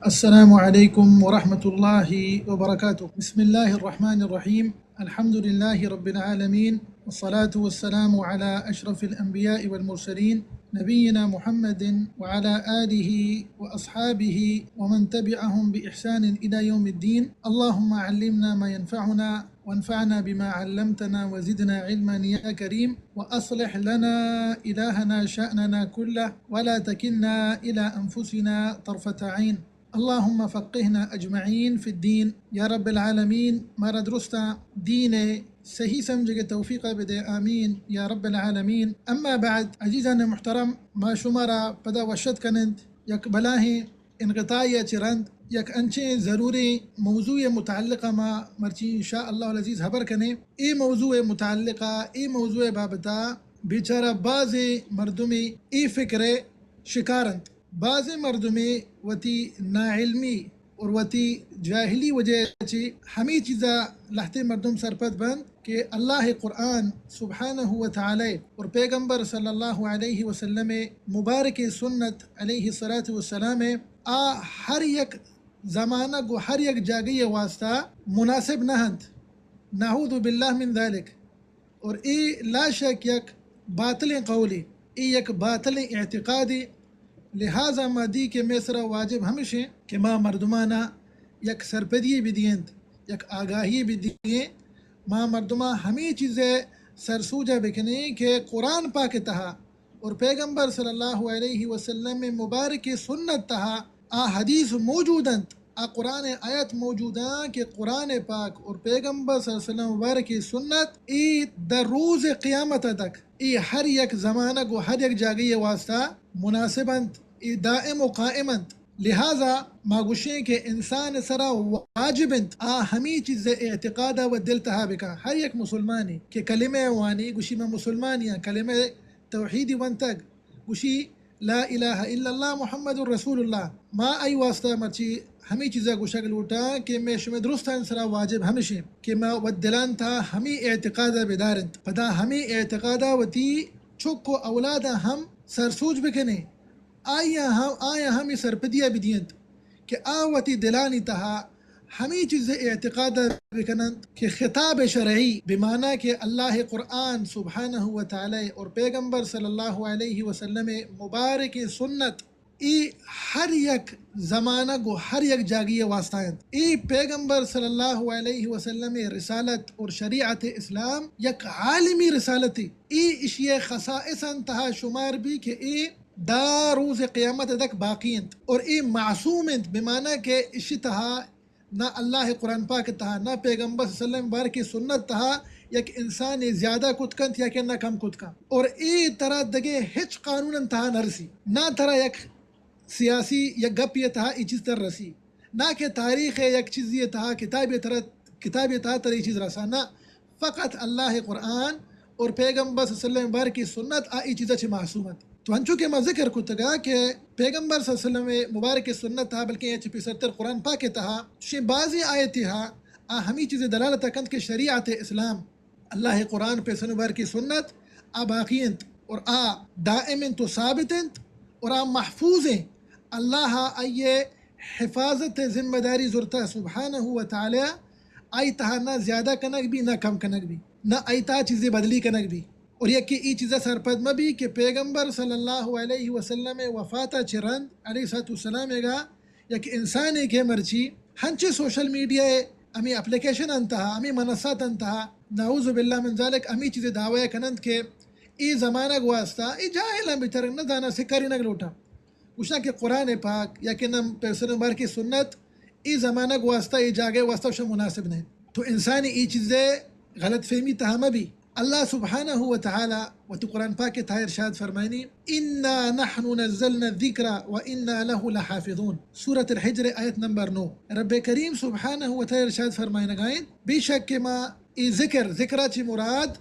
السلام عليكم ورحمة الله وبركاته. بسم الله الرحمن الرحيم. الحمد لله رب العالمين، والصلاة والسلام على أشرف الأنبياء والمرسلين، نبينا محمد وعلى آله وأصحابه ومن تبعهم بإحسان إلى يوم الدين. اللهم علمنا ما ينفعنا وانفعنا بما علمتنا وزدنا علما يا كريم، وأصلح لنا إلهنا شأننا كله ولا تكلنا إلى أنفسنا طرفة عين. اللهم فقهنا أجمعين في الدين يا رب العالمين. مارا درستاں دین ءِ صحیح سمجھگ ءِ توفیق ءَ بدے، آمین یا رب العالمین. اما بعد، عزیزان محترم، ما شمارا پدا وش اتک کننت یک بلاہیں انقطاعے ءَ چہ رند یک انچیں ضروریں موضوع ءِ متعلق ءَ ما مرچی ان شاء اللہ العزیز ہبر کنیں. اے موضوع ءِ متعلق ءَ، اے موضوع ءِ بابت ءَ بیچارہ بازیں مردمے اے فکر ءِ شکار انت. بازیں مردمے وتی ناعلمی اور وتی جاہلی وجہ ءَ چہ ہمے چیز ءَ لہتے مردم سرپد بنت کہ اللہ ءِ قرآن سبحانہ و تعالی اور پیغمبر صلی اللہ علیہ وسلم ءِ مبارک سنت علیہ الصلاۃ والسلام ءِ آ ہر یک زمانگ و ہر یک جاگہے ءِ واسطہ مناسب نہ انت. نعوذ باللہ من ذلک. اور اے لا شک یک باطلیں قولے، اے یک باطلیں اعتقادے. لہذا ما دی کہ مئے سرا واجب ہمیش انت کہ ما مردمانا یک سرپدی بدیئنت، یک آگاہی بدیئیں. ما مردماں ہمے چیز ءِ سرسوج ءَ بکنیں کہ قرآن پاک ءِ تہا اور پیغمبر صلی اللہ علیہ وسلم ءِ مبارک سنت تہا آ حدیث موجود انت، آ قرآن ءِ آیت موجود انت کہ قرآن پاک اور پیغمبر صلی اللہ علیہ وسلم مبارک سنت اے در روز قیامت تک اے ہر یک زمانگ و ہر یک جاگہے ءِ واسطہ مناسب انت، اے دائم و قائم انت. لہذا ما گوشیں کہ انسان ءِ سرا واجب انت آ ہمے چیز ءِ اعتقاد ءَ و دل تہا بکن. ہر یک مسلمانے کہ کلمہ ءَ وانی، گوشی من مسلمانے آں، کلمہ توحیدی ونتگ، گوشی لا الہ الا اللہ محمد رسول اللہ. ما آئی واسطہ مرچی ہمے چیزا گوشگ لوٹاں کہ مئے شمئے درستانی سرا واجب ہمیش انت کہ ما وت دلان تہا ہمے اعتقادا بدارنت، پدا ہمے اعتقادا وتی چک و اولادا ہم سرسوج بکنیں، آیاں ہم، آیاں ہم اے سرپدیا بدینت کہ آ وتی دلانی تہا ہمے چیز ءِ اعتقاد ءَ بکننت کہ خطاب شرعی، بمعنی کہ اللہ قرآن سبحانہ و تعالی اور پیغمبر صلی اللہ علیہ وسلم مبارک سنت، اے ہر یک زمانگ و ہر یک جاگہے واسطہ انت. اے پیغمبر صلی اللہ علیہ وسلم رسالت اور شریعت اسلام یک عالمی رسالتے. اے اشی خصائص انت تہا شمار بی کہ اے دا روز قیامت تک باقی انت اور اے معصوم انت، بمعنی کہ اشی تہا نہ اللہ قرآن پاک تہا، نہ پیغمبر صلی اللہ علیہ وسلم مبارک سنت تہا یک انسانے زیادہ کت کنت یا کہ نہ کم کت کنت. اور اے ترا دگہ ہچ قانون تہا نہ رسی، نہ ترا یک سیاسی یک گپے تہا اے چیز تر رسی، نہ کہ تاریخ یک چیزے تہا کتابے ترا، کتابے تہا ترا اے چیز رسا، نہ. فقط اللہ قرآن اور پیغمبر صلی اللہ علیہ وسلم مبارک سنت آ اے چیزا چہ معصوم انت. تو انچو کہ ما ذکر کتگا کہ پیغمبر صلی اللہ علیہ وسلم مبارک سنت تہا بلکہ اے چہ پیسرتر قرآن پاک تہا چشیں بازیں آیتے ہا آ ہمے چیز دلالت کنت کہ شریعت اسلام، اللہ قرآن، پیسر مبارک سنت آ باقی انت اور آ دائم انت و ثابت انت اور آ محفوظ انت. اللہ آئی حفاظت ذمہ داری زرتا سبحانہ و تعالی، آئی تہا نہ زیادہ کنگ بی، نہ کم کنگ بی، نہ آئی تہا چیزے بدلی کنگ بی. اور یکے ای چیزا سرپد مہ بی کہ پیغمبر صلی اللہ علیہ وسلم وفاتا چہ رند علیہ الصلوۃ والسلام گا یک انسانے کہ مرچی ہنچے سوشل میڈیا ء ہمے اپلیکیشن انت ہا، ہمے منصات انت ہا، نعوذ باللہ من ذالک، ہمے چیزے دعوی کننت کہ اے زمانگ واسطہ، اے جاہلاں بچارگ نہ زاناں، سکارینگ لوٹاں. گوشاں کہ قرآن پاک یا کہ نم پیغمبر کی سنت اے زمانگ واسطہ، اے جاگہ واسطہ شہ مناسب نہ انت. تو انسانی اے چیزے غلط فہمی تہا مہ بی. اللہ سبحانہ و تعالی وتی قرآن پاک ء تہا ارشاد فرمائنی، انا نحن نزلنا الذکر و انا له لحافظون. سورۃ الحجر آیت نمبر نو. رب کریم سبحانہ و تعالی ارشاد فرمائنگائیں، بے شک کہ ما اے ذکر، ذکر چی مراد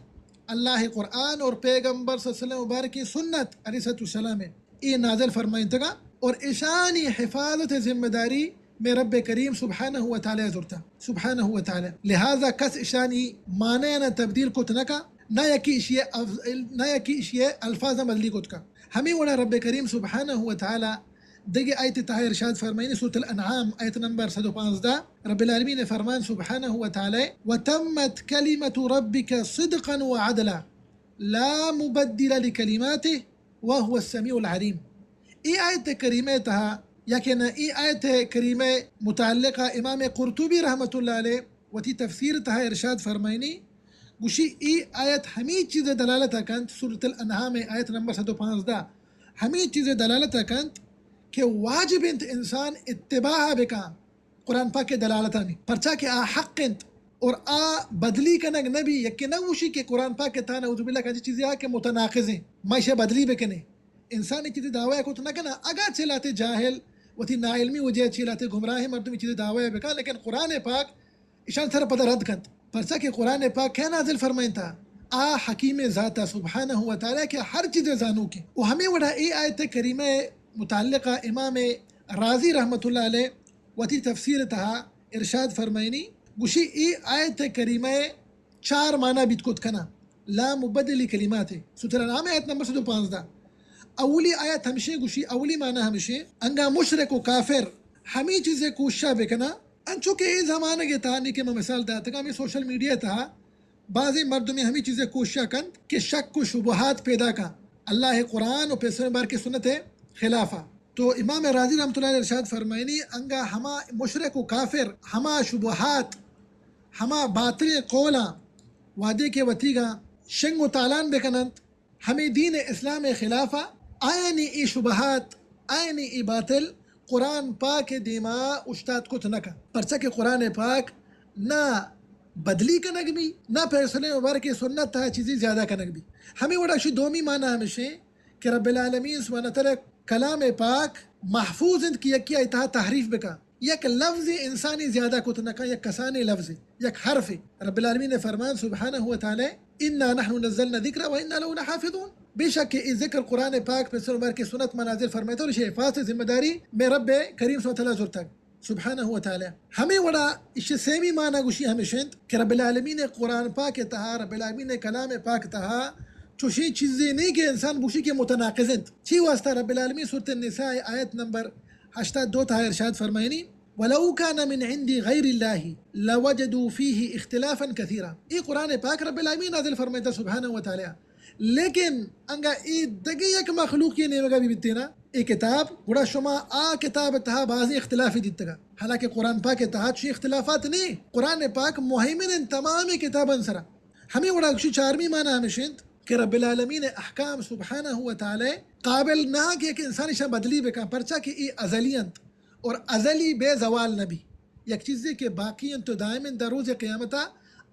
اللہ قرآن اور پیغمبر صلی اللہ علیہ وسلم مبارک سنت علیہ الصلوۃ والسلام اے نازل فرمائینتگا اور اشانی حفاظت ذمہ داری میں رب کریم سبحانہ و تعالی زرتا، سبحانہ و تعالی. لہذا کس اشانی معنی نہ تبدیل کت نہ کا، نہ یکی اشی افض-، نہ یکی اشی الفاظ بدلی کت کا. ہمیں وڑا رب کریم سبحانہ و تعالی دگہ آیت تہا ارشاد فرمائنی، سورۃ الانعام، آیت نمبر صد و پانزدہ، رب العالمین فرمان سبحانہ و تعالی، وتمت کلمۃ ربک صدقا وعدلا لا مبدل لکلماته وهو السمیع العلیم۔ ای آیت کریمہ تہا، یا کہ نہ، ای آیت کریمہ متعلقہ امام قرطبی رحمۃ اللہ علیہ وتی تفسیر تہا ارشاد فرمائنی، گوشی، ای آیت ہمیں چیز دلالت کنت، سورۃ الانعام آیت نمبر صد و پانزدہ، ہمیں چیز دلالت کنت کہ واجب انت انسان اتباع بکا قرآن پاک دلالتانی، پرچا کہ آ حق انت اور آ بدلی کنگ نبی، یکی نہ گوشی کہ قرآن پاک تہا نعوذ باللہ کجی چیزی آ کہ متناقض ہیں، ما ایشی بدلی بکنے۔ انسان ای چیزی دعوی کت نہ کنا، اگاں چہ لہتے جاہل، وتی ناعلمی وجہ چہ لہتے گمراہ مردم ای چیزی دعوی بکا، لیکن قرآن پاک ایشان سر پدا رد کنت۔ پرچا کہ قرآن پاک کئے نازل فرمائنتا؟ آ حکیم ذات سبحانہ و تعالی کہ ہر چیز زانوکیں۔ و ہمیں وڑا ای آیت کریمہ متعلقہ امام رازی رحمۃ اللہ علیہ وتی تفسیر تہا ارشاد فرمائنی، گوشی، ای آیت کریمہ چار معنی بیت کت کنا، لا مبدل کلمات، سورۃ الانعام آیت نمبر صد و پانزدہ۔ اولی آیت ہمشیں، گوشی، اولی معنی ہمشیں، انگا مشرک و کافر ہمیں چیزے کوششا بکنا، انچو کہ اے زمانگ تہا، نی کہ ما مثال داتگا، ہمیں سوشل میڈیا تہا بازیں مردمے ہمیں چیزے کوششا کنت کہ شک و شبہات پیدا کن اللہ قرآن و پیسر بار کے سنت خلافا۔ تو امام رازی رحمۃ اللہ علیہ ارشاد فرمائنی، انگا ہما مشرک و کافر ہما شبہات، ہما باطلیں قولاں وہدے کہ وتیگا شنگ و تالان بکننت، ہمیں دین اسلام خلافا، آیانی ای شبہات، آیانی ای باطل قرآن پاک دیما اشتات کت نہ کن، پرچا کہ قرآن پاک نہ بدلی کنگ بی، نہ پیسر مبارک سنت تہا چیزی زیادہ کنگ بی۔ ہمیں وڑا شی دومی معنی ہمشیں کہ رب العالمین سبحانہ تعالی کلام پاک محفوظ انت کہ یکی آئی تہا تحریف بکا، یک لفظ انسانی زیادہ کت نہ کن، یک کسانی لفظ، یک حرف۔ رب العالمین فرمان سبحانہ و تعالی، انا نحن نزلنا الذکر و انا له لحافظون۔ بے شک کہ اے ذکر قرآن پاک پیسر مبارک سنت ما نازل فرمائتا اور اشی حفاظت ذمہ داری میں رب کریم سبحانہ و تعالی زرتگ۔ سبحانہ و تعالی۔ ہمیں وڑا ایشی سیمی معنی گوشی ہمیش انت کہ رب العالمین قرآن پاک تہا، رب العالمین کلام پاک تہا چوشیں چیزے نہیں کہ انسان گوشی کہ متناقض انت۔ چی واسطہ؟ رب العالمین سورۃ النساء آیت نمبر ہشتاد دو تہا ارشاد فرمائنی، ولو کان من عند غیر اللہ لوجدوا فیہ اختلافا کثیرا۔ اے قرآن پاک رب العالمین نازل فرمائتا سبحانہ و تعالی۔ لیکن انگا اے دگہ یک مخلوق یہ نیمگا بھی بیتینا، اے کتاب، گڑا شما آ کتاب تہا بازیں اختلافی دیتگا۔ حالانکہ قرآن پاک تہا چی اختلافات نہیں۔ قرآن پاک مہیمن انت تمام کتاباں سرا۔ ہمیں وڑا گوشی چارمی معنی ہمیش انت کہ رب العالمین احکام سبحانہ و تعالی قابل نہ کہ یک انسان ایشاں بدلی بکن، پرچا کہ اے ازلی انت اور ازلی بے زوال نبی۔ یک چیزے کہ باقی انت و دائم انت در روز قیامتا،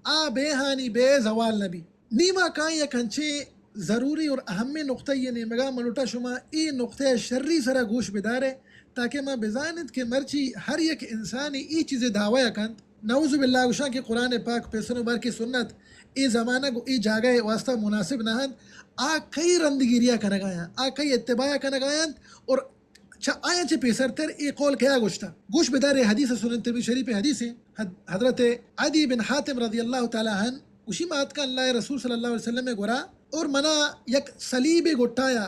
آ بے ہانی بے زوال نبی۔ نی ما کائیں یک انچیں ضروری اور اہمیں نقطہ یہ نیمگا، من لوٹا شما اے نقطہ شری سرا گوش بدارے تاکہ ما بزانت کہ مرچی ہر یک انسانی ای چیزے دعوی کنت، نعوذ باللہ، گوشاں کہ قرآن پاک پیسر مبارک سنت اے زمانگ و اے جاگہ واسطہ مناسب نہ انت، آ کئی رندگیریا کنگا انت، آ کئی اتباع کنگا انت اور چہ آیاں چہ پیسرتر اے قول کیا گوشتا؟ گوش بدارے، حدیث سنن ترمذی شریف حدیث ہیں۔ حد-، حضرت عدی بن حاتم رضی اللہ تعالی عنہ گوشی، ما اتکاں اللہ رسول صلی اللہ علیہ وسلم گورا اور منا یک صلیب گٹایا۔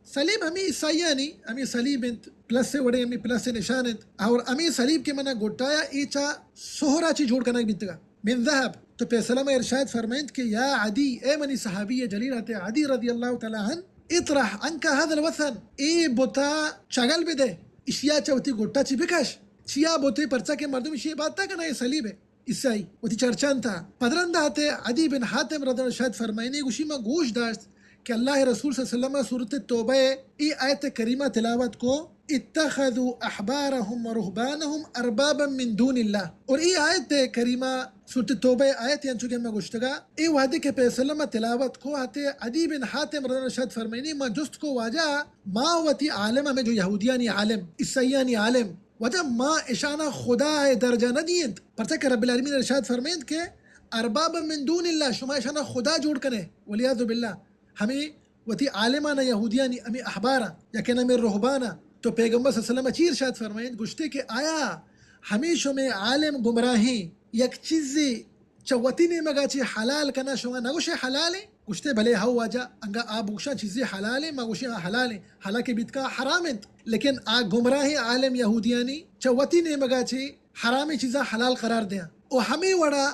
صلیب ہمیں عیسائیانی، ہمیں صلیب انت، پلس وڑے ہمیں پلس نشان انت۔ اور ہمیں صلیب کے منا گٹایا، اے چا سہرا چی جوڑ کنگ بیتگا۔ من ذهب۔ تو پیسلم ارشاد فرمائنت کہ یا عدی، اے منی صحابی جلیل حضرت عدی رضی اللہ تعالی عنہ، اطرح عنک هذا الوثن، اے بتا چگل بدے، اشیا چہ وتی گٹا چی بکش، چیا بتے؟ پرچا کہ مردم اشی عبادت کنا، اے صلیب ہے، عیسائی وتی چرچان تا۔ پدرندا حضرت عدی بن حاتم رضی اللہ عنہ ارشاد فرمائنی، گوشی ما گوش داشت کہ اللہ رسول صلی اللہ علیہ وسلم سورۃ توبہ ای آیت کریمہ تلاوت کو، اتخذوا احبارهم ورهبانهم اربابا من دون اللہ۔ اور ای آیت کریمہ سورۃ توبہ آیت، یعنی چونکہ ما گشتگا، ای وحدی کہ پیسلم تلاوت کو، حضرت عدی بن حاتم رضی اللہ عنہ ارشاد فرمائنی، ما جست کو واجہ، ما وتی عالم ہمیں جو یہودیانی عالم، عیسائیانی عالم، واجہ ما اشانا خدا درجہ نہ دینت، پرچہ کہ رب العالمین ارشاد فرمائنت کہ اربابا من دون اللہ، شما اشانا خدا جوڑ کنے، والعیاذ باللہ۔ ہمیں وتی عالمانا، یہودیانی ہمیں احبارا، یکن ہمیں رہبانا، تو پیغمبر صلی اللہ علیہ وسلم چی ارشاد فرمائنت؟ گشتے کہ آیا ہمیں شمے عالم گمراہیں، یک چیزے چہ وتی نیمگا چی حلال کنا، شما نگوشے حلالیں؟ گوشتے، بلے ہو واجہ، انگا آ بگوشاں چیزے حلال ایں، ما گوشیں آ حلال ایں، حالانکہ بیتکا حرام انت، لیکن آ گمراہیں عالم یہودیانی چہ وتی نیمگا چے حرامیں چیزاں حلال قرار دیاں۔ و ہمے وڑا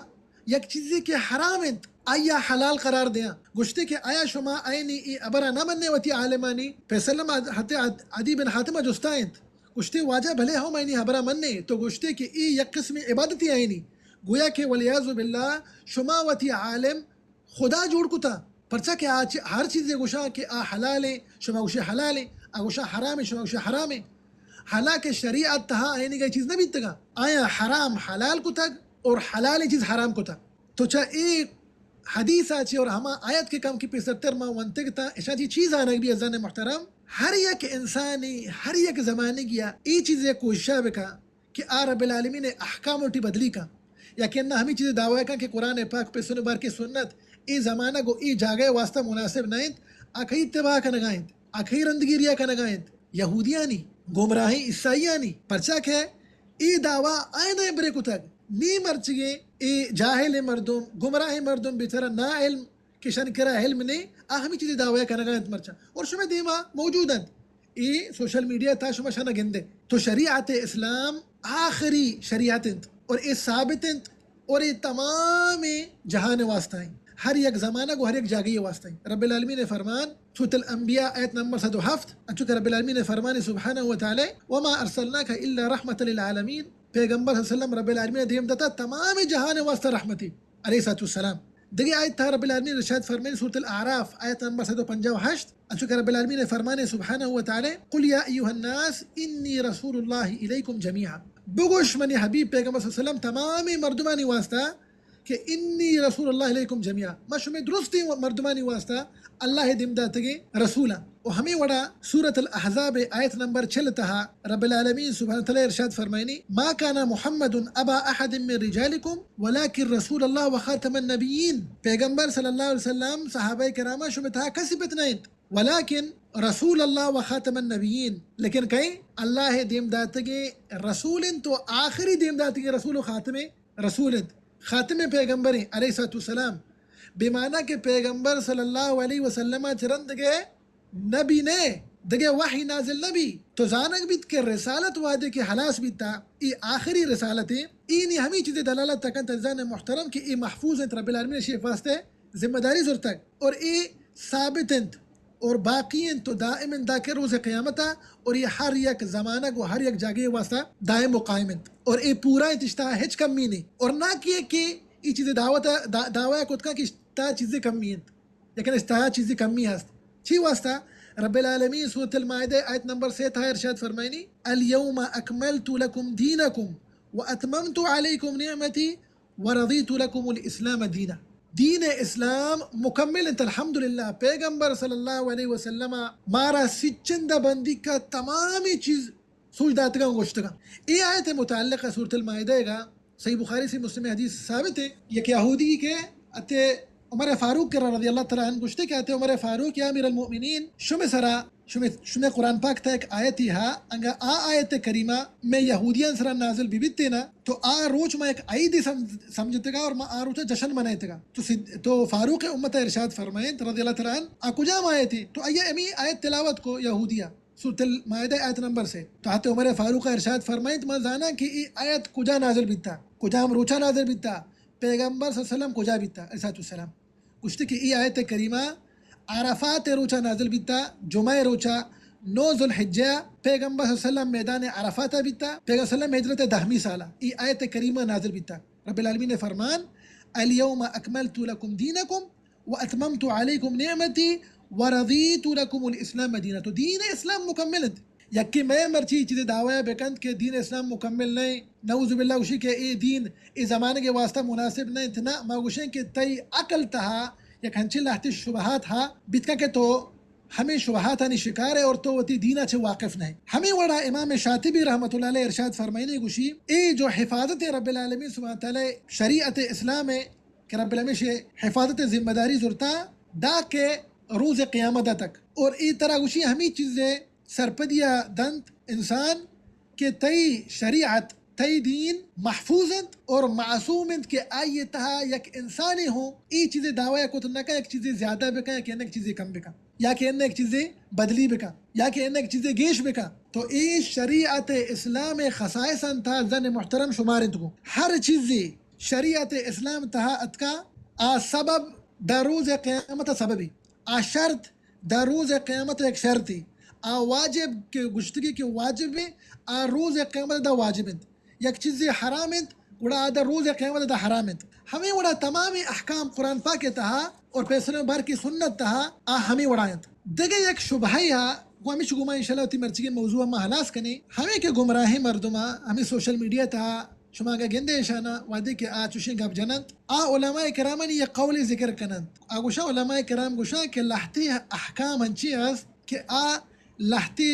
یک چیزے کہ حرام انت، آئیا حلال قرار دیاں۔ گوشتے کہ آیا شما آئینی اے ہبرا نہ منے وتی عالمانی؟ پیسلم عد-، حتی عد-، عدی بن حاتمہ جستا انت۔ گوشتے، واجہ بھلے ہم آئینی ہبرا منے، تو گوشتے کہ اے یک قسم عبادتی آئینی۔ گویا کہ والعیاذ باللہ شما وتی عالم خدا جوڑ کتا، پرچا کہ آ چ-، ہر چیزے گوشاں کہ آ حلال ایں، شما گوشے حلال ایں، آ گوشاں حرام ایں، شما گوشے حرام ایں۔ حالانکہ شریعت تہا آئینی گئی چیز نہ بیتگا، آیا حرام حلال کتگ اور حلال چیز حرام کتگ۔ تو چا اے حدیث آ چے اور ہما آیت کے کم کی پیسرتر ما ونتگ تا، اشاں چی چیز آنگ بی عزیزان محترم، ہر یک انسانی، ہر یک زمانگیا اے چیزے کوششا بکا کہ آ رب العالمین احکام وٹی بدلی کن، یا کہ نہ ہمیں چیزے دعوی کن کہ قرآن پاک پہ سن بار کے سنت اے زمانگ و اے جاگہ واسطہ مناسب نہ انت، آ کئی اتباع کنگا انت، آ کئی رندگیریا کنگا انت، یہودیانی، گمراہیں عیسائیانی، پرچا کہ اے دعوی آئینا برے کتگ، نی مرچگیں اے جاہل مردم، گمراہ مردم بیچارہ نا علم کہ شان کرا علم نے، آ ہمیں چیزے دعوی کنگا انت مرچاں۔ اور شمے دیما موجود انت۔ اے سوشل میڈیا تا شما شانا گندے۔ تو شریعت اسلام آخری شریعت انت اور اے ثابت انت اور اے تمام جہان واسطہ ہیں۔ ہر یک زمانہ گو ہر یک جاگہی واسطہ ہیں۔ رب العالمین فرمان، سورۃ الانبیاء آیت نمبر صد و ہفت، انچو کہ رب العالمین فرمان سبحانہ و تعالی، وما ارسلناک الا رحمۃ للعالمین، پیغمبر صلی اللہ علیہ وسلم رب العالمین دیم دتا تمام جہان واسطہ رحمتی۔ علیہ الصلوۃ والسلام۔ دگہ آیت تہا رب العالمین ارشاد فرمائیں، سورۃ الاعراف، آیت نمبر صد و پنجاہ و ہشت، انچو کہ رب العالمین فرمانے سبحانہ و تعالی، قل یا ایھا الناس انی رسول اللہ الیکم جمیعا۔ بگوش منی حبیب پیغمبر صلی اللہ علیہ وسلم تمام مردمانی واسطہ کہ انی رسول اللہ الیکم جمیعا، ما شمے درستیں مردمانی واسطہ اللہ دیم داتگیں رسولاں۔ و ہمے وڑا سورۃ الاحزاب آیت نمبر چل تہا رب العالمین سبحانہ وتعالی ارشاد فرمائنی، ما کان محمد ابا احد من رجالکم ولکن رسول اللہ و خاتم النبیین۔ پیغمبر صلی اللہ علیہ وسلم صحابہ کرامہ شمے تہا کسی پت نہ انت، ولکن رسول اللہ و خاتم النبیین، لیکن کئے اللہ دیم داتگیں رسول انت و آخری دیم داتگیں رسول و خاتم رسول انت، خاتم پیغمبریں علیہ الصلوۃ والسلام۔ بمانا کہ پیغمبر صلی اللہ علیہ وسلم چہ رند دگہ نبی نہ، دگہ وحی نازل نبی۔ تو زانگ بیت کہ رسالت وہدے کہ ہلاس بیتا، ای آخری رسالت ہیں۔ اینی ہمیں چیزیں دلالت تکنت عزیزان محترم کہ ای محفوظ انت، رب العالمین شیف واسطے ذمہ داری زرتگ اور ای ثابت انت اور باقی انت و دائم انت داکہ روز قیامتا، اور یہ ہر یک زمانگ و ہر یک جاگہ واسطہ دائم و قائم انت اور اے پورا انت، اشتا ہچ کمی نہیں۔ اور نہ کہ کہ ای چیز دعوت دا-، دعوی کت کن کہ اشتا چیز کمی انت، لیکن اشتا چیز کمی ہست۔ چی واسطہ؟ رب العالمین سورۃ المائدہ آیت نمبر سے تہا ارشاد فرمائنی، الیوم اکملت لکم دینکم و اتممت علیکم نعمتی ورضیت لکم الاسلام دینا۔ دین اسلام مکمل انت، الحمدللہ۔ پیغمبر صلی اللہ علیہ وسلم مارا سچند بندی کا تمامی چیز سوچ داتگاں و گوشتگاں۔ اے آیت متعلق سورۃ المائدہ گا صحیح بخاری سے مسلم حدیث ثابت ہے، یک یہودی کہ اتے عمر فاروق کرا رضی اللہ تعالی عنہ گوشتے کہ اتے عمر فاروق، یا امیر المؤمنین، شمے سرا شمے، شمے قرآن پاک تہا یک آیتی ہا، انگا آ آیت کریمہ مئے یہودیان سرا نازل ببیتینا، تو آ روچ ما یک عیدی سم-، سمجھتگا اور ما آ روچا جشن منائتگا۔ تو سد-، تو فاروق امت ارشاد فرمائنت رضی اللہ تعالی عنہ، آ کجام آیتی؟ تو آیا امی آیت تلاوت کو یہودیا، سورۃ المائدہ آیت نمبر سے۔ تو حضرت عمر فاروق ارشاد فرمائنت، ما زاناں کہ ای آیت کجا نازل بیتا، کجام روچا نازل بیتا، پیغمبر صلی اللہ علیہ وسلم کجا بیتا، علیہ الصلوۃ والسلام۔ گوشتے کہ ای آیت کریمہ عرفات روچا نازل بیتا، جمعہ روچا، نو ذوالحجہ، پیغمبر صلی اللہ علیہ وسلم میدان عرفات بیتا، پیغمبر صلی اللہ علیہ وسلم ہجرت دہمی سالا ای آیت کریمہ نازل بیتا۔ رب العالمین فرمان، الیوم اکملت لکم دینکم و اتممت علیکم نعمتی و رضیت لکم الاسلام دینا۔ تو دین اسلام مکمل انت۔ یکے مئے مرچی چیزے دعوی بکنت کہ دین اسلام مکمل نہ، نعوذ باللہ، گوشی کہ اے دین اے زمانگ واسطہ مناسب نہ انت۔ نہ، ما گوشیں کہ تئی عقل تہا یک ہنچیں لہتے شبہات ہا بیت کن کہ تو ہمیں شبہاتانی شکار ہے اور تو وتی دینا چہ واقف نہ۔ ہمیں وڑا امام شاطبی رحمۃ اللہ علیہ ارشاد فرمائنی گوشی، اے جو حفاظت رب العالمین سبحانہ تعالی شریعت اسلام ہے کہ رب العالمین شے حفاظت ذمہ داری زرتا دا کہ روز قیامت تک۔ اور ای طرح گوشی ہمیں چیزیں سرپدیا دنت انسان کہ تئی شریعت تئی دین محفوظ انت اور معصوم انت کہ آئی تہا یک انسانے ہوں اے چیزے دعوی کت نہ کن، یک چیزے زیادہ بکن، یک انک چیزے کم بکن، یا کہ انک چیزے بدلی بکن، یا کہ انک چیزے گیش بکن۔ تو اے شریعت اسلام خصائص انت، زن محترم، شمار انت گوں۔ ہر چیزے شریعت اسلام تہا اتکا، آ سبب دا روز قیامت سببی، آ شرط دا روز قیامت یک شرطی، آ واجب کہ گشتگی کہ واجب بی، آ روز قیامت دا واجب انت۔ یک چیزے حرام انت، گڑا آ دا روز قیامت دا حرام انت۔ ہمیں وڑا تمام احکام قرآن پاک تہا اور پیسلوں بار کی سنت تہا آ ہمیں وڑا انت۔ دگہ یک شبہے ہا، گو ہمیش گوما انشاءاللہ وتی مرچگی موضوع ما ہلاس کنیں۔ ہمیں کہ گمراہیں مردماں ہمیں سوشل میڈیا تہا شما اگہ گندے اشانا وہدے کہ آ چوشیں گپ جننت، آ علماء کرامانی یک قولے ذکر کننت۔ آ گوشاں، علماء کرام گوشاں کہ لہتے احکام انچیں است کہ آ لہتے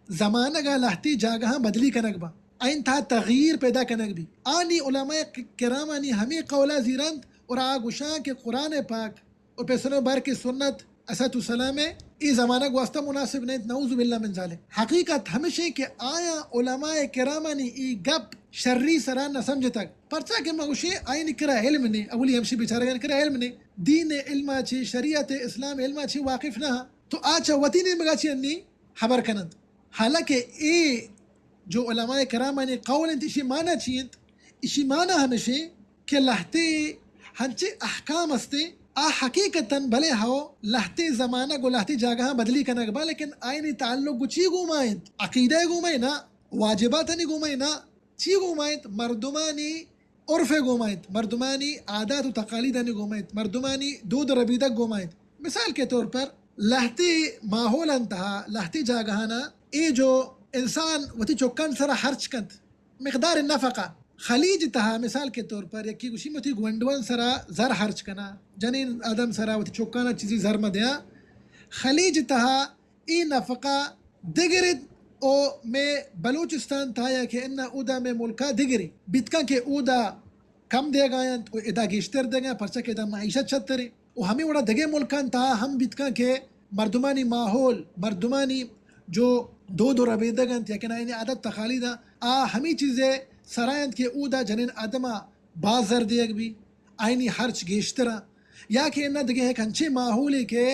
زمانگ ء لہتے جاگہاں بدلی کنگ باں، آئین تہا تغییر پیدا کنگ بی۔ آنی علماء ک-، کرامانی ہمے قولا زیرنت اور آ گوشاں کہ قرآن پاک و پیسریں بار کہ سنت اسات السلام ء اے زمانگ واسطہ مناسب نہ انت، نعوذ باللہ من ذالک۔ حقیقت ہمشیں کہ آیاں علماء کرامانی اے گپ شری سرا نہ سمجھتگ، پرچا کہ ما گوشیں آئینی کرا علم نے، اولی ہمشی بیچارگانی کرا علم نے، دین علما چی، شریعت اسلام علما چی واقف نہ، تو آ چہ وتی نیمگا چی انی ہبر کننت۔ حالانکہ اے جو علماء کرامانی قول انت، اشی معنی چی انت؟ اشی معنی ہمشیں کہ لہتے ہنچے احکام استیں، آ حقیقتاً بلے ہو لہتے زمانگ و لہتے جاگہاں بدلی کنگ با، لیکن آئینی تعلق گو چی گوما انت؟ عقیدہ گوما نا، واجباتانی گوما نا، چی گوما انت؟ مردمانی عرف گوما انت، مردمانی عادات و تقالیدانی گوما انت، مردمانی دود و ربیدگ گوما انت۔ مثال کے طور پر لہتے ماحول انتہا، لہتے جاگہانا اے جو انسان وتی چکان سرا ہرچ کنت، مقدار نفقہ۔ خلیج تہا مثال کے طور پر یکی گوشی وتی گونڈوان سرا زر ہرچ کنا، جنین آدم سرا وتی چکانا چیزی زر مدیا۔ خلیج تہا اے نفقہ دگرت او مئے بلوچستان تہا یا کہ انا اودا مئے ملکا دگری بیتکاں کہ اودا کم دیگا انت و ادا گیشتر دیگا، پرچا کہ ادا معیشت شتریں۔ و ہمے وڑا دگہ ملکان تہا ہم بیتکاں کہ مردمانی ماحول، مردمانی جو دود و ربیدگ انت یا کہ آئینی عادت تقالید آ ہمے چیزے سرا انت کہ اودا جنین آدما باز زر دیگ بی، آئینی ہرچ گیشتر آ، یا کہ انہ دگہ یک انچیں ماحولے کہ،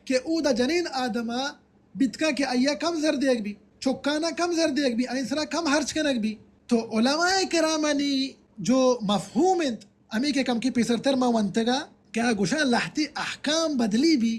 کہ اودا جنین آدما بیتکاں کہ آئیا کم زر دیگ بی، چکانا کم زر دیگ بی، آئین سرا کم ہرچ کنگ بی۔ تو علماء کرامانی جو مفہوم انت، ہمے کہ کمکے پیسرتر ما ونتگا کہ آ گوشاں لہتے احکام بدلی بی،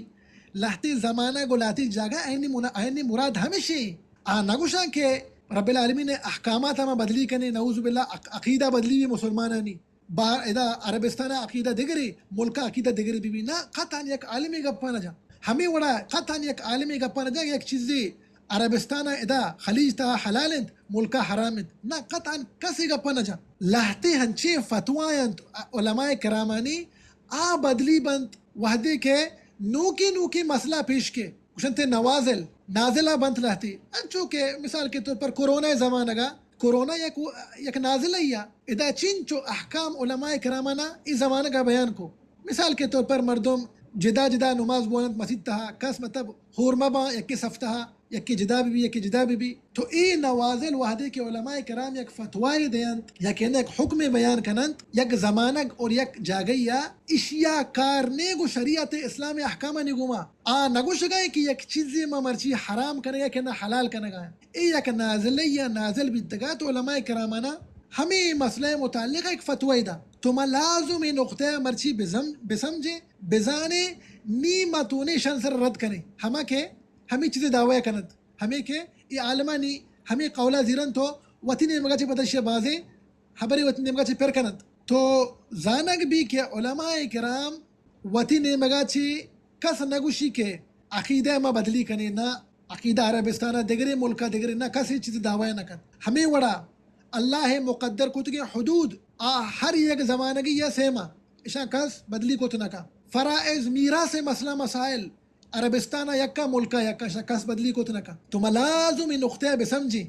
لہتے زمانگ و لہتے جاگہ آئینی منا-، آئینی مراد ہمشی۔ آ نہ گوشاں کہ رب العالمین احکامات ما بدلی کنے، نعوذ باللہ، عق-، عقیدہ بدلی بی مسلمانانی۔ با ادا عربستان عقیدہ دگرے، ملک عقیدہ دگرے بی بی۔ نہ، قطعاً یک عالمی گپا نہ جا۔ ہمے وڑا قطعاً یک عالمی گپا نہ جا، یک چیزے عربستان ادا خلیج تہا حلال انت، ملکا حرام انت۔ نہ، قطعاً کسے گپا نہ جا۔ لہتے ہنچیں فتوی انت علماء کرامانی، آ بدلی بنت وہدے کہ نوکیں نوکیں مسئلہ پیش کے۔ گوشنت نوازل، نازلہ بنت لہتے۔ انچو کہ مثال کے طور پر کرونا زمانگا، کرونا یک، یک نازلہ یا ادا چنچو احکام علماء کرامانا ای زمانگا بیان کو۔ مثال کے طور پر مردم جدا جدا نماز بوانت مسیت تہا، کس مطلب ہور مباں یکے صف تہا، یکے جدا بی بی، یکے جدا بی بی۔ تو اے نوازل وہدے کہ علماء کرام یک فتوی دینت یا کہ یک حکم بیان کننت، یک زمانگ اور یک جاگہیا، اشیا کار نے گو شریعت اسلام احکامانی گوما۔ آ نگوشگا کہ یک چیزے ما مرچی حرام کنگا کہ نہ حلال کنگا۔ اے یک نازلہ یا نازل بیتگا تو علماء کرامانا ہمے مسئلہ متعلق یک فتوی دا۔ تو ما لازم اے نقطہ مرچی بزم-، بسمجھیں، بزانیں، نی ما تونے شان سر رد کنیں۔ ہما کہ ہمے چیزے دعوی کننت، ہمے کہ اے عالمانی ہمے قولا زیرنت و وتی نیمگا چہ پدا اشیا بازیں ہبرے وتی نیمگا چہ پر کننت۔ تو زانگ بی کہ علماء کرام وتی نیمگا چہ کس نگوشی کہ عقیدہ ما بدلی کنیں، نہ، عقیدہ عربستانا دگرے، ملکا دگرے، نہ، کس اے چیز دعوی نہ کنت۔ ہمے وڑا اللہ مقدر کتگیں حدود آ ہر یک زمانگی یا سیما، اشاں کس بدلی کت نہ کن۔ فرائض، میراث مسئلہ مسائل، عربستان ء یکا، ملک ء یکا، شہ کس بدلی کت نہ کنت۔ تو ما لازم اے نقطہ ء بہ سمجھیں۔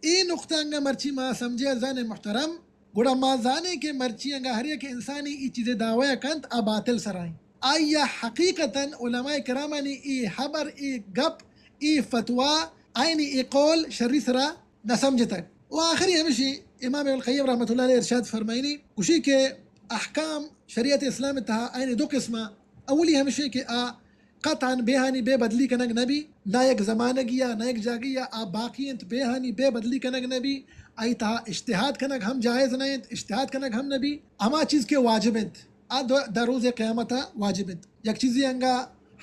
اے نقطہ انگا مرچی ما سمجھے عزیزان محترم، گڑا ما زانیں کہ مرچی انگا ہر یک انسانی ای چیزے دعوی کنت، آ باطل سرائیں۔ آیا حقیقتاً علماء کرامانی ای حبر، ای گپ، ای فتوی، آئینی ای قول شری سرا نہ سمجھتگ۔ و آخری ہمشی امام ابن القیم رحمۃ اللہ علیہ ارشاد فرمائنی، گوشی کہ احکام شریعت اسلام تہا آئین دو قسمہ۔ اولی ہمشی کہ آ قطعاً بیہانی بے بدلی کنگ نبی، نہ یک زمانگی یا نہ یک جاگی یا آ باقی انت، بیہانی بے بدلی کنگ نبی، آئی تہا اجتہاد کنگ ہم جائز نہ انت، اجتہاد کنگ ہم نبی۔ ہما چیز کہ واجب انت، آ دو، در روز قیامت واجب انت۔ یک چیزی انگا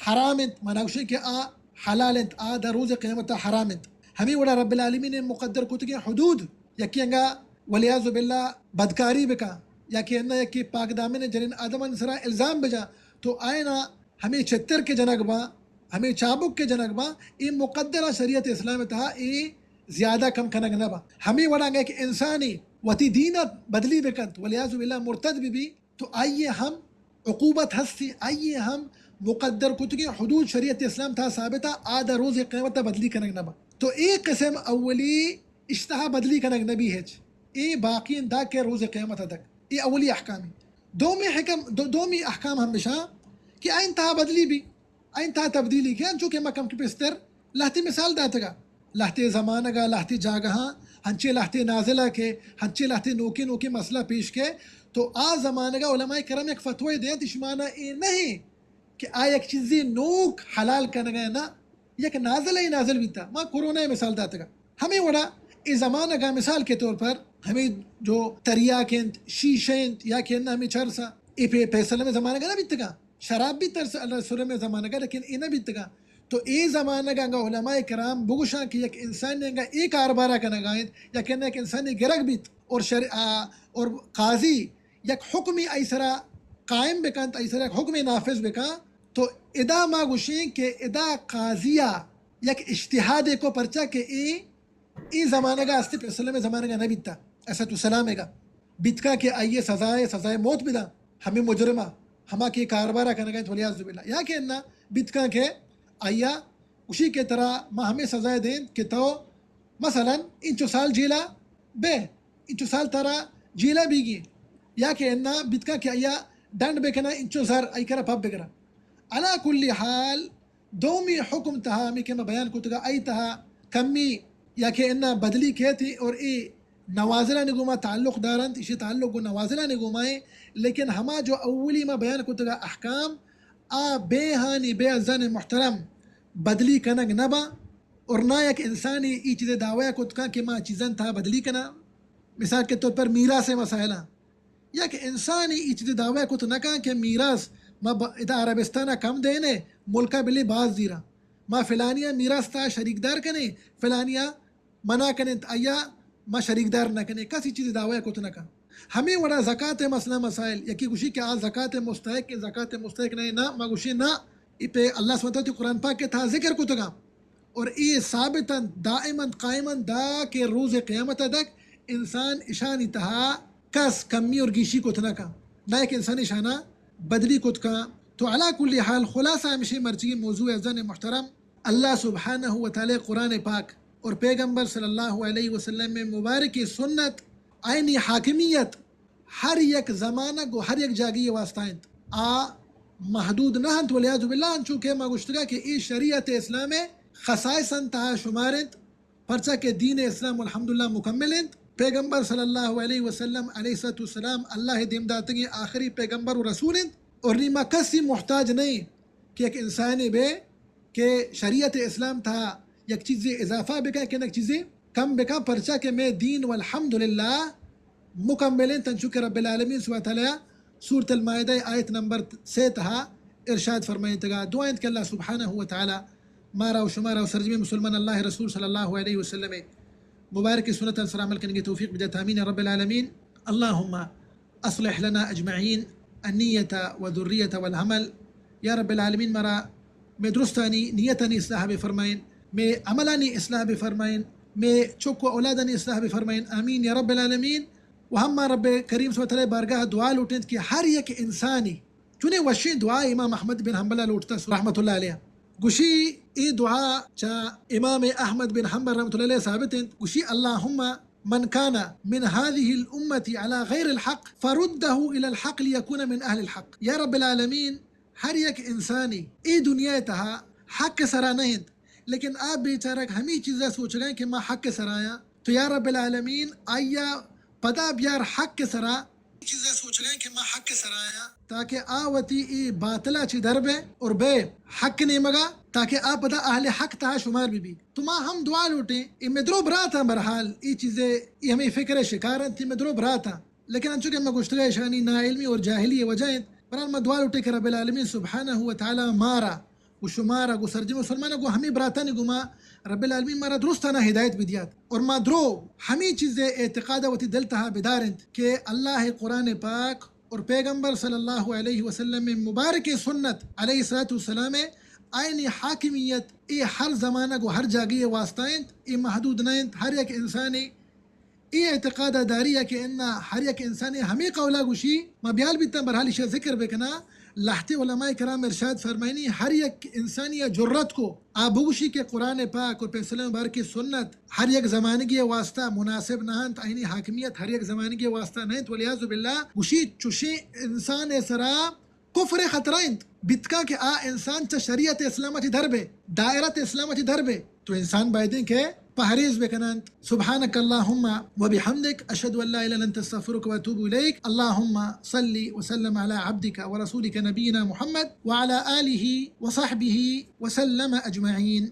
حرام انت، منا گوشیں کہ آ حلال انت، آ در روز قیامت حرام انت۔ ہمیں وڑا رب العالمین مقدر کتگیں حدود، یکی انگا والعیاذ باللہ بدکاری بکا، یا کہ انہ یکی پاک دامن جنین آدمان سرا الزام بجا، تو آئینا ہمیں چتر کے جنگ با، ہمیں چابک کے جنگ با، اے مقدرہ شریعت اسلام تہا اے زیادہ کم کنگ نہ با۔ ہمیں وڑا انگا کہ انسانی وتی دین بدلی بکنت، والعیاذ باللہ مرتد بی بی، تو آئی ہم عقوبت ہستی، آئی ہم مقدر کتگیں حدود شریعت اسلام تہا ثابت آ، آ در روز قیامت بدلی کنگ نہ با۔ تو اے قسم اولی اشتہا بدلی کنگ نبی ہچ۔ اے باقی انت دا کہ روز قیامت تک۔ اے اولی احکامی۔ دومی حکم، دو، دومی احکام ہم بشا کہ آئین تہا بدلی بی، آئین تہا تبدیلی کے، انچو کہ ما کم کہ پستر لہتے مثال داتگا۔ لہتے زمانگا، لہتے جاگہاں، ہنچے لہتے نازلہ کے، ہنچے لہتے نوکے نوکے مسئلہ پیش کے، تو آ زمانگا علماء کرام یک فتوی دینت، اشمانا اے نہیں کہ آ یک چیزی نوک حلال کنگا نہ، یک نازل ہی نازل بیتا۔ ما کرونا مثال داتگا۔ ہمیں وڑا اے زمانگا مثال کے طور پر ہمیں جو تریاک انت، شیشہ انت، یا کہ انہ ہمیں چرسا، اے پہ پیسلم زمانگا نہ بیتگا۔ شراب بھی ترس اللہ سرم زمانگا، لیکن اے نہ بیتگا۔ تو اے زمانگا انگا علماء کرام بگوشاں کہ یک انسان انگا اے کاربارا کنگا انت، یا کہ انہ یک انسانی گرگ بیت، اور شر-، آ، اور قاضی یک حکمی آئی سرا قائم بکنت، آئی سرا یک حکم نافذ بکن، تو ادا ما گوشیں کہ ادا قاضیا یک اجتہادے کو، پرچا کہ اے، اے زمانگا استے پیسلم زمانگا نہ بیتا، علیہ السلام گا بیتکا کہ آئی سزائے، سزائے موت بدا، ہمیں مجرمہ، ہما کہ کاربارا کنگا انت، والعیاذ باللہ۔ یا کہ انہ بیتکا کہ آیا گوشی کہ ترا ما ہمیں سزائے دیں کہ تو مثلاً انچو سال جیلا بے، انچو سال ترا جیلا بیگی، یا کہ انہ بیتکا کہ آیا ڈنڈ بکنا انچو زر آئی کرا پب بگرا۔ علی کل حال، دومی حکم تہا ہمیں کہ ما بیان کتگا، آئی تہا کمی یا کہ انہ بدلی کیتی، اور اے نوازلانی گوما تعلق دارنت، اشی تعلق گو نوازلانی گوما ہے، لیکن ہما جو اولی ما بیان کتگا احکام، آ بے ہانی بے عزیزان محترم بدلی کنگ نہ با، اور نہ یک انسانی ای چیز دعوی کت کن کہ ما چیزن تہا بدلی کنا۔ مثال کے طور پر میراث مسائلہ، یک انسانی ای چیز دعوی کت نہ کن کہ میراث ما ب-، ادا عربستان کم دینے، ملکا بلے باز دیرا، ما فلانیا میراث تہا شریک دار کنے، فلانیا منع کننت، آیا ما شریکدار نہ کنیں، کسی چیز دعوی کت نہ کن۔ ہمیں وڑا زکات مسئلہ مسائل، یکی گوشی کہ آ زکات مستحق، زکات مستحق نہیں، نہ، ما گوشی نہ، ای پہ اللہ سبحانہ وتعالی قرآن پاک کے تہا ذکر کتگا۔ اور اے ثابت انت، دائم انت، قائم انت، دا کہ روز قیامت تک انسان اشانی تہا کس کمی اور گیشی کت نہ کن، نہ ایک انسان اشانا بدلی کت کن۔ تو علی کل حال خلاصہ ہمشی مرچی موضوع عزیزان محترم، اللہ سبحانہ و تعالی قرآن پاک اور پیغمبر صلی اللہ علیہ وسلم میں مبارک سنت، آئینی حاکمیت ہر یک زمانگ و ہر یک جاگی واسطہ انت۔ آ محدود نہ انت، والعیاذ باللہ، انچو کہ ما گوشتگا کہ ای شریعت اسلام خصائص انت، تہا شمار انت، پرچا کہ دین اسلام الحمدللہ مکمل انت۔ پیغمبر صلی اللہ علیہ وسلم علیہ الصلوۃ والسلام اللہ دیم داتگیں آخری پیغمبر و رسول انت، اور نی ما کسی محتاج نہیں کہ یک انسانے بے کہ شریعت اسلام تہا یک چیزے اضافہ بکن کہ یک چیزے کم بکن، پرچا کہ مئے دین والحمدللہ مکمل انت، انچو کہ رب العالمین سبحانہ وتعالی سورۃ المائدہ آیت نمبر سے تہا ارشاد فرمائینتگا۔ دعا انت کہ اللہ سبحانہ وتعالی مارا و شمارا و سرجمیں مسلمان اللہ رسول صلی اللہ علیہ وسلم مبارک سنت سر عمل کنگے توفیق بدات۔ آمین یا رب العالمین۔ اللهم اصلح لنا اجمعین النیت و ذریت والعمل۔ یا رب العالمین، مارا مئے درستانی نیتانی اصلاح بفرمائین، مئے عملانی اصلاح بفرمائین، مئے چک و اولادانی اصلاح بفرمائین۔ آمین یا رب العالمین۔ و ہم ما رب کریم سبحانہ وتعالی بارگاہ دعا لوٹینت کہ ہر یک انسانی چونیں وشیں دعا امام احمد بن حنبل لوٹتا رحمت اللہ علیہ۔ گوشی، اے دعا چا امام احمد بن حنبل رحمت اللہ علیہ ثابت انت۔ گوشی، اللهم من كان من هذه الأمة على غير الحق فرده إلى الحق ليكون من أهل الحق۔ یا رب العالمین، ہر یک انسانی اے دنیا تہا حق سرا نہ انت، لیکن آ بیچارگ ہمیں چیزا سوچگا کہ ما حق سرایاں، تو یا رب العالمین، آیا پدا بیار حق ءِ سرا، چیزے سوچ لیں کہ ما حق ءِ سرا آیاں، تاکہ آ وتی اے باطل ءَ چہ در بے اور بے حق ءِ نیمگا، تاکہ آ پدا اہل حق تہا شمار بہ بی۔ تو ما ہم دعا لوٹیں، اے مئے درو براتاں، بہرحال اے چیزے، اے ہمے فکر ءِ شکار انت، اے مئے درو براتاں۔ لیکن انچو کہ ما گوشتگا، اشانی ناعلمی اور جاہلی ءِ وجہ انت، بہرحال ما دعا لوٹیں کہ رب العالمین سبحانہ و تعالی مارا و شمارا گوں سرجمیں مسلماناں گوں ہمے براتانی گوما رب العالمین مارا درستانا ہدایت بدیات۔ اور ما درو ہمے چیزے اعتقاد وتی دل تہا بدارنت کہ اللہ قرآن پاک اور پیغمبر صلی اللہ علیہ وسلم مبارک سنت علیہ الصلوۃ والسلام، آئینی حاکمیت اے ہر زمانگ و ہر جاگہے واسطہ انت، اے محدود نہ انت، ہر یک انسانے اے اعتقاد ءَ داری ءَ کہ انا ہر یک انسانے ہمے قول ءَ گوشی، ما بیال بیتاں، بہرحال ایشی ءَ ذکر بکناں۔ لہتے علماء کرام ارشاد فرمائنی، ہر یک انسانی ءَ جرأت کو آ بگوشی کہ قرآن پاک اور پیغمبر مبارک سنت ہر یک زمانگی ءِ واسطہ مناسب نہ انت، آئینی حاکمیت ہر یک زمانگی ءِ واسطہ نہ انت، والعیاذ باللہ۔ گوشی چوشیں انسان ءِ سرا کفر ءِ خطرہ انت، بیتکاں کہ آ انسان چہ شریعت اسلام ءَ چہ در بے، دائرت اسلام ءَ چہ در بے۔ تو انسان بایدیں کہ پہریز بکننت۔ سبحانک اللہم و بحمدک، اشہد ان لا الہ الا انت، استغفرک و اتوب الیک۔ اللہم صل وسلم علی عبدک و رسولک نبینا محمد و علی آلہ و صحبہ وسلم اجمعین۔